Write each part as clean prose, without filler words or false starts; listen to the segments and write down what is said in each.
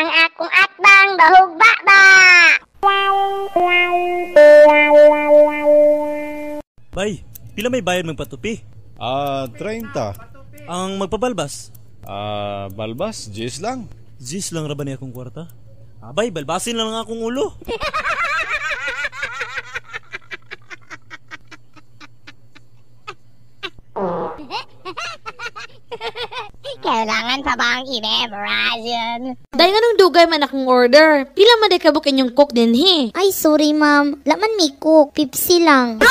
Ang akong atbang bahog ba. Bay, pila may bayad magpatupi? 30. Ang magpabalbas? Balbas, 10 lang. 10 lang ra ba ni akong kwarta? Abay, balbasin lang ang akong ulo. Kailangan pa bang i-memorize yan? Dahil nga nung dugay man akong order, pila man day kabuk inyong cook din he. Ay, sorry ma'am. Laman may cook. Pipsi lang.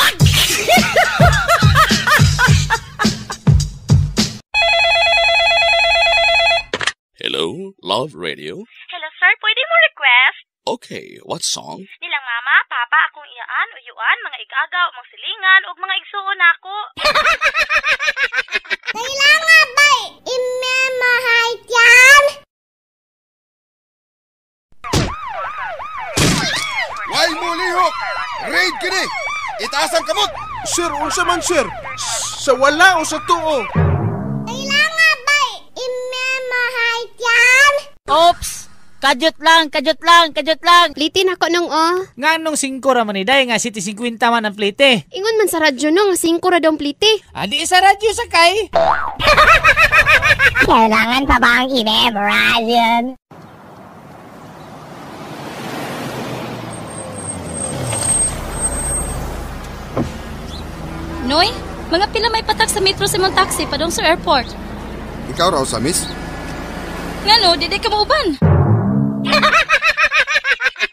Hello, Love Radio. Hello sir, pwede mo request? Okay, what song? Nilang mama, papa, akong iyaan, uyuan, mga igagaw, mga silingan, ug mga igsuon nako. Kailangan ba i-memorize yan? Why mo lihok? Raid kini! Itaas ang kamot! Sir, unsa man sir? Sa wala o sa tuo? Kailangan ba i-memorize yan? Oops! Kadyot lang, kadyot lang, kadyot lang. Plite na ko nung oh. Nga nung 5 ra man ni day, nga city 50 man ang plite. Ingon man sa radyo nung, 5 ra daw ang plite. Adi sa radyo sakay. Kailangan pa bang i-memorize yan? Noy, mga pila may patak sa metro sa imong taxi padung sa airport. Ikaw raw sa miss? Ngano, di ka mauban.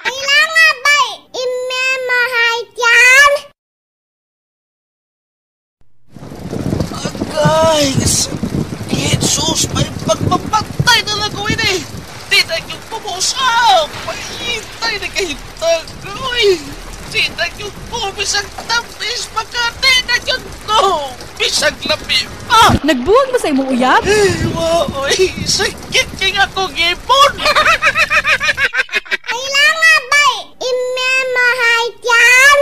Kailangan ba i-memorize yan? Agay! Jesus! May pagpapatay na lang gawin eh! Di na yung pumusok! Mahintay na kahintag! Uy! Di na yung pumisag tapis! Pagka di na yung no! Bisag labi pa! Nagbuwag mo sa imong uyab? Uy! Sakit kay akong ipon! Kailangan ba i-memorize yan?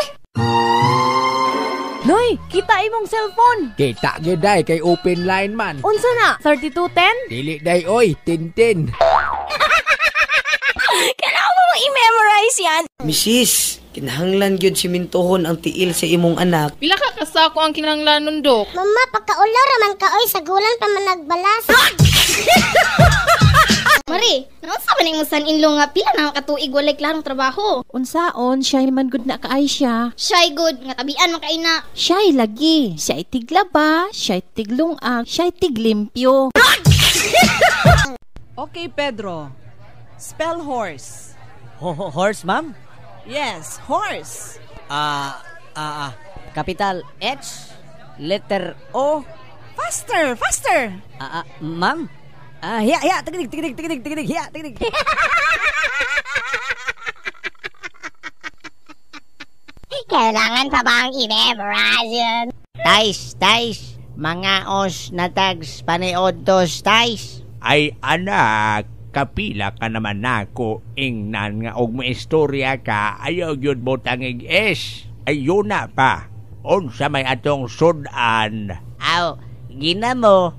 Noy, kita imong cellphone. Kita gyud day kay open line man. Unsa na? 3210? Dili day oy, 1010. Kailangan mo bang i-memorize yan? Misis, kinahanglan gyud simintuhon ang tiil sa imong anak. Pila ka kasako ang kinahanglanon, Dok? Mama, pagkaulaw raman ka oy, sa gulan pa man nagbalas. Mari, naunsa man imong son-in-law nga pila na katuig walay klarong trabaho? Unsaon, siya man good na kaay siya. Siya'y good, nga tabian man kay na. Siya'y lagi, siya'y tiglaba, siya'y tiglungak, siya'y tiglimpyo. Okay, Pedro. Spell horse. Horse, ma'am? Yes, horse. Capital H, letter O. Faster, faster. Ma'am? Hiya, hiya, tigidig, tigidig, tigidig, tigidig, hiya, tigidig. Kailangan pa bang i-memorize yan? Tais, tais, mga os na tags, paniodtos, tais. Ay anak, kapila ka naman nako, ingnan nga og maistorya ka, ayaw yun mo tangig es. Ayun na pa, unsa may atong sudan. Aw, gina mo.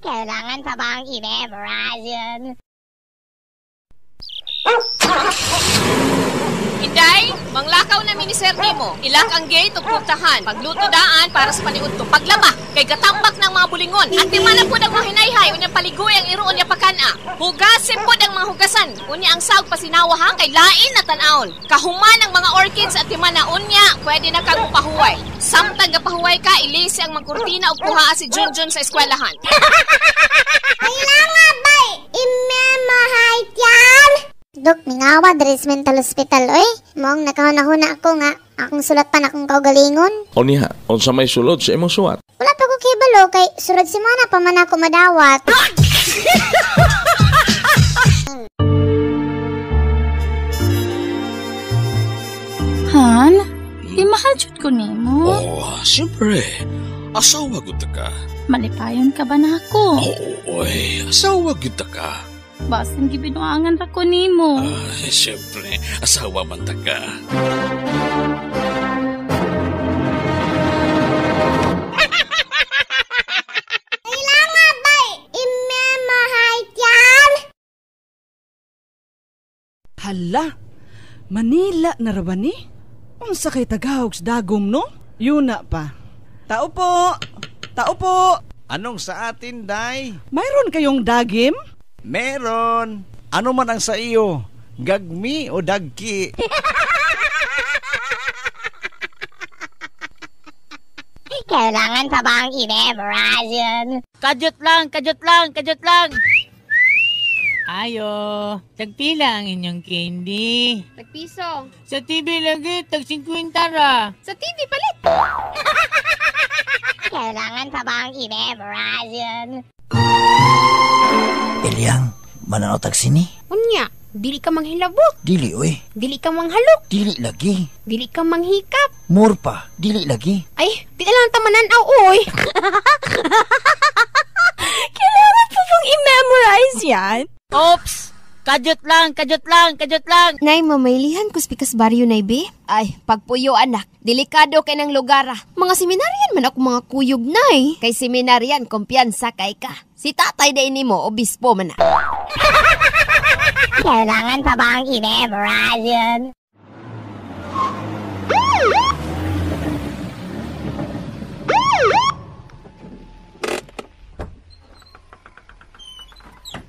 Kailangan pa bang i-memorize yan? Inday, manglakaw na mini Sir nimo. Ilak ang gate ug pultahan. Pagluto daan para sa paniudto. Paglaba kay gatambak ng mga bulingon. At di man na pud ang mga hinayhay unya paligoy ang iroon niya pakana. Hugasin pud ang mga hugasan. Unya ang saog pasinawa ha kay lain na tan-awon. Kahuman ang mga orchids at timana unya pwede na kang pahuway. Samtang gapahuway ka ilisi ang mga kurtina ug kuhaa si Junjun sa eskwelahan. Kailangan ba i-memorize yan? Dok, mingawa diri sa mental hospital oy. Moong nakahuna-huna ako nga akong sulat pa na akong kaugalingon. O niya, unsa may sulod sa imong suwat? Wala pa ko kibalo kay surad semana pa man ako madawat. Han, di mahal jud ko nimo. Oh, siyempre. Asawa gud ta ka. Malipayon ka ba nako? Oo, oy, asawa gud ta ka. Basin gibinuangan ra ko nimo. Ay, siyempre, asawa man ta ka. Kailangan ba i-memorize yan? Hala, Manila na ra ba ni? Unsa kay tagahog sa dagom, no? Yuna pa. Tao po! Tao po! Anong sa atin, Day? Mayroon kayong dagim? Meron. Ano man ang sa iyo? Gagmi o dagki? Kailangan pa bang i-memorize yan? Kadyot lang, kadyot lang, kadyot lang. Ayo, tagpila ang inyong candy. Tagpiso. Sa TV lagi, tag 50 ra. Sa TV palit. Kailangan pa bang i-memorize yan? Ilyang, mananotag sini? Unya, dili ka manghilabot. Dili, oy. Dili ka manghalok. Dili lagi. Dili ka manghikap. More pa, dili lagi. Ay, di na lang tamanan-aw, oy. Kailangan pa bang i-memorize yan? Oops! Kadyot lang, kadyot lang, kadyot lang. Nay, mamaylihan ko spikas baryo, nay, be. Ay, pagpuyo, anak. Delikado kay ng lugar, ah. Mga seminaryan man ako mga kuyog, nay. Kay seminaryan, kumpiyansa kay ka. Si tatay day nimo, obispo man, ah. Kailangan pa bang i-memorize yan?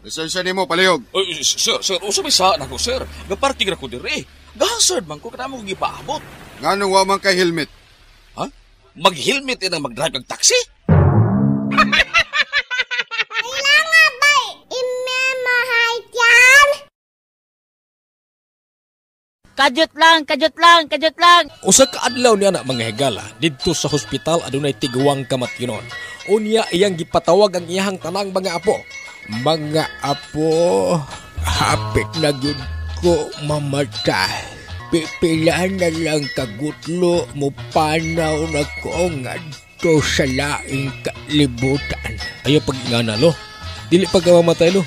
Lisensya nimo palihog. Oy, sir, sir, usa may sa nako, sir. Gaparking ra ko dire. Gahasard man ko kanamo gipaabot. Nganong wa man kay helmet? Ha? Mag-helmet inang mag-drive ng taxi? Kailangan ba i-memorize yan? Kadyot lang, kadyot lang, kadyot lang. Usa ka adlaw niya na mga higala didto sa hospital adunay tiguang kamatyonon. Unya iyang gipatawag ang iyahang tanang mga apo. Mga apo, hapit na gyud ko mamatay. Pipila na lang kagutlo mo panaw na ko ngadto sa laing kalibutan. Ayaw pag-ingana lo. Dili pa ka mamatay lo.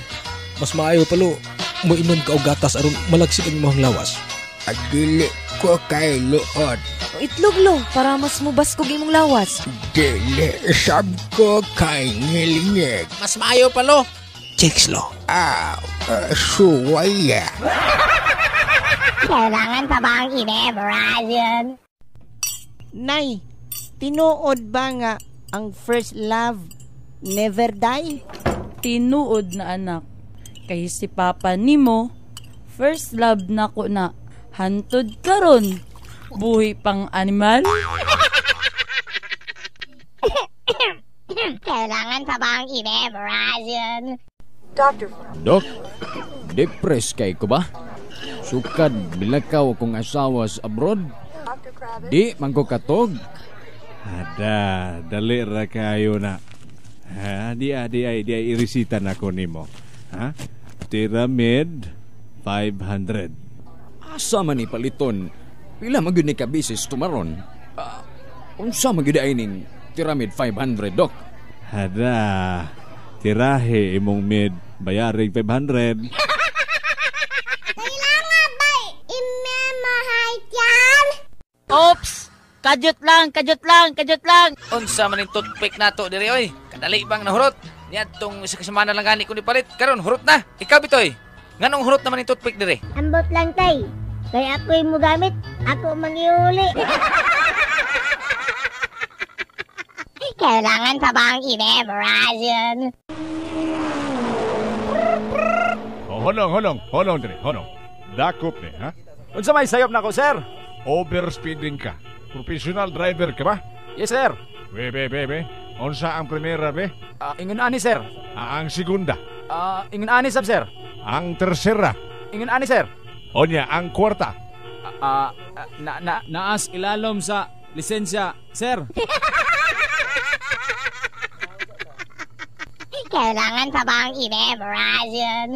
Mas maayo pa lo, moinom ka og gatas aron malagsik ang imong lawas. Dili ko kay luot. Itlog lo, para mas mubaskog imong lawas. Dili sab ko kay ngilingig. Mas maayo pa lo. Chicks lo. Suwaya. Kailangan pa bang i-memorize yan? Nay, tinuod ba nga ang first love never die? Tinuod na anak. Kay si Papa nimo, first love nako na. Hantod karon. Buhi pang animal. Kailangan pa bang i-memorize yan? Dok, depressed kay ko ba? Sukad bilakaw akong asawa sa abroad. Di man ko katog. Ada, dali ra kayo na. Ha, di ay di ay irisita na ko nimo. Ha? Pyramid 500. Asa man ni paliton? Pila man gyud ni ka bisis tumaron? Unsa man gyud ay ning Pyramid 500, Dok? Hada, tirahe imong mid bayaring 500. Kailangan ba i-memorize yan? Oops! Kadyot lang, kadyot lang, kadyot lang. Unsa man ning toothpick nato diri oy? Kadali bang nahurot? Niadtong isa ka semana lang gani ko ni palit. Karon hurot na. Ikaw bitoy. Nganong hurot naman ning toothpick diri? Ambot lang tay. Kay ako'y mugamit, ako mangiuli. Kailangan pa bang i-memorize yan? Oh, honong, honong diri, honong. Dakop ni, ha? Unsa may sayop nako, sir? Overspeeding ka. Professional driver ka ba? Yes, sir. Be, be, be, be. Unsa ang primera, be? Ingon ani, sir. Ang segunda. Ingon ani, sab, sir. Ang tersera. Ingon ani, sir. Onya, ang kwarta. Naas ilalom sa lisensya, sir. Kailangan pa bang i-memorize yan?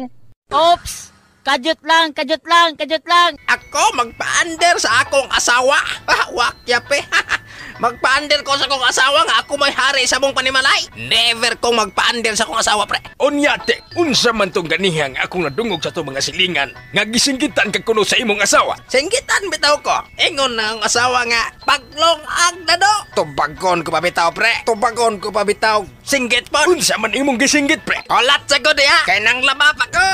Oops! Kadyot lang, kadyot lang, kadyot lang. Ako magpa-under sa akong asawa. Wak yape. Magpa-under ko sa kong asawa nga ako may hari sa mong panimalay. Never kong magpa-under sa kong asawa, pre. Unya te, unsa man tong ganihang akong nadungog sa to mga silingan nga gisinggitan ka kuno sa imong asawa. Singgitan bitaw ko. Ingon na ang asawa nga paglong ang dado. Tubagon ko pa bitaw, pre. Tubagon ko pa bitaw. Singgit po. Unsa man imong gisinggit, pre? Olat sa ko diha. Kay nang laba pa ko.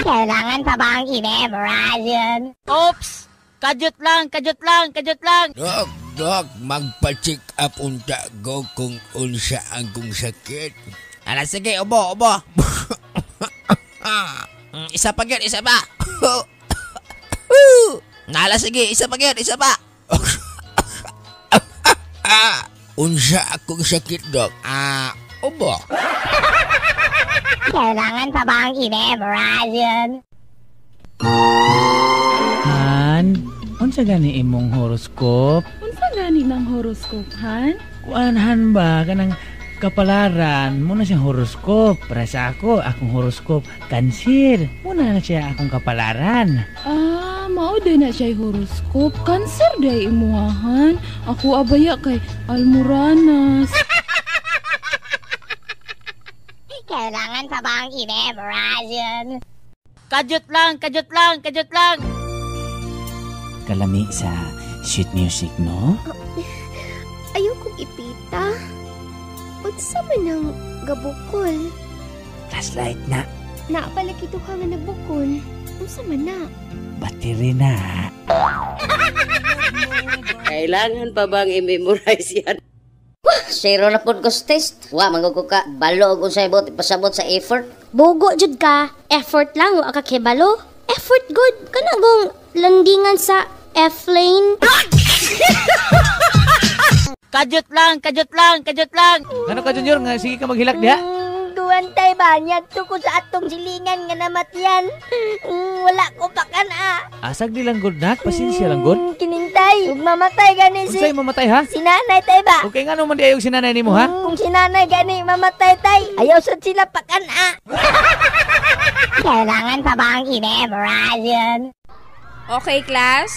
Kailangan pa bang i-memorize yan? Oops! Kadyot lang, kadyot lang, kadyot lang! Dok, dok, magpa-check up unta ko kung unsa ang kong sakit. Ala, sige, ubo, ubo. Isa pa gyud, isa pa. Nala, sige, isa pa gyud, isa pa. Unsa akong sakit, dok? Ubo. Kailangan pa bang i-memorize yan? Han, unsa gani imong horoscope? Unsa gani ng horoscope, Han? Kuan han ba kanang kapalaran mo na siyang horoscope. Para sa ako, akong horoscope Cancer. Muna na siya akong kapalaran. Ah, mao day na siya horoscope. Cancer day imuha, Han. Ako abaya kay Almoranas. Kailangan pa bang i-memorize yan? Kadyot lang, kadyot lang, kadyot lang! Kalami sa sweet music, no? Ayaw kong ipita. Unsa man ang gabukol? Flashlight na, Naapalaki duha nga nagbukol. Unsa man na? battery na. Kailangan pa bang i-memorize yan? Zero na pod ko sa test. Wa man ko ka balo og unsay buot ipasabot sa effort. Bugo jud ka, effort lang wa ka kibalo. Effort good kana gong landingan sa F lane. Kadyot lang, kadyot lang, kadyot lang! Ano ka, Junior? Nga, sige ka maghilak diha. Duwantay ba? Niadto ko sa atong silingan nga namatyan. Wala ko pa kana. Asag di lang good nak, pasensya lang good. Kinintay. Ug mamatay gani si Unsay mamatay ha? si nanay tay ba? Okay nga naman di ayog si nanay nimo ha? Kung si nanay gani mamatay tay, ayaw sad sila pakana. Kailangan pa bang i-memorize yan? Okay, class?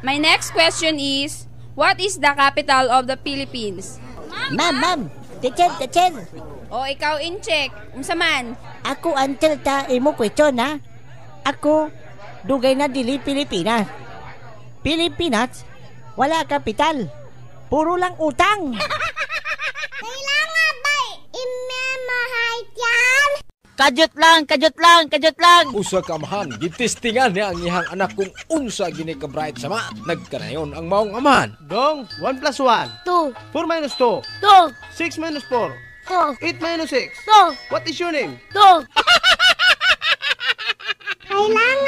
My next question is, what is the capital of the Philippines? Ma'am, ma'am. Teacher, teacher. O, ikaw in check. Unsa man? Ako answer ta imo question ha. Ako dugay na dili Pilipinas. Pilipinas wala kapital. Puro lang utang. Kailangan ba i-memorize yan? Kadyot lang, kadyot lang, kadyot lang! Usa ka amahan, gitistingan niya ang iyang anak kung unsa gini ka bright sama. Nagkanayon ang maong amahan. Dong, 1 plus 1. 2. 4 minus 2. 2. 6 minus 4. 2. 8 minus 6. 2. What is your name? 2. Kailangan